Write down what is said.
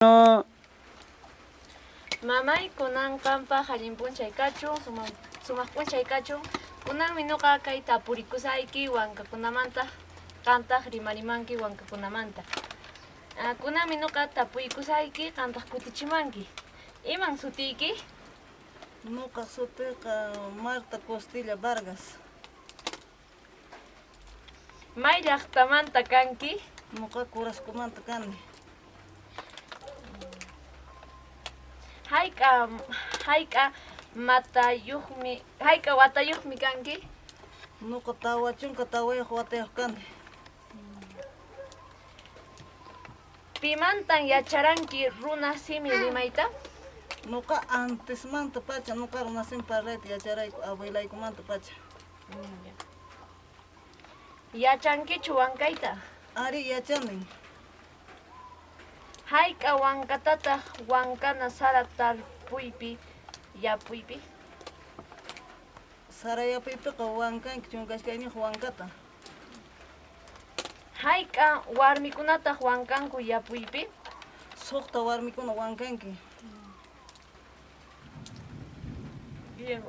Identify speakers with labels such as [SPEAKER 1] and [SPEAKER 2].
[SPEAKER 1] No.
[SPEAKER 2] Mamay, kunan qampaq allin p'unchay kachun, sumaq p'unchay kachun. Kunanmi nuqa kay tapurikusayki wankakunamanta, qantaq rimarimanki wankakunamanta. Ah, kunanmi nuqa tapuykusayki, qantaq kutichimanki. Iman sutiyki?
[SPEAKER 3] Nuqa sutiyqa Marta Costilla Vargas.
[SPEAKER 2] May llaqtamanta kanki?
[SPEAKER 3] Nuqa Curascomanta kani.
[SPEAKER 2] Hayk'a hayk'a matayuqmi hayk'a watayuqmi kanki?
[SPEAKER 3] Nuqa 44 watayuq kani.
[SPEAKER 2] Pimantan yacharanki runa simi rimayta?
[SPEAKER 3] Nuqa antesmanta pacha nuqa runa simi parlayta yacharayku abuelaykumanta pacha.
[SPEAKER 2] Yachankichu wankayta?
[SPEAKER 3] Ari yachanin.
[SPEAKER 2] Hayk'a wankatataq wankana sara tarpuypi yapuypi?
[SPEAKER 3] Sara yapuypiqa wankanki 12 wankata.
[SPEAKER 2] Hayk'a warmikunataq wankanku yapuypi?
[SPEAKER 3] 6 warmikuna wankanki.
[SPEAKER 2] Bien.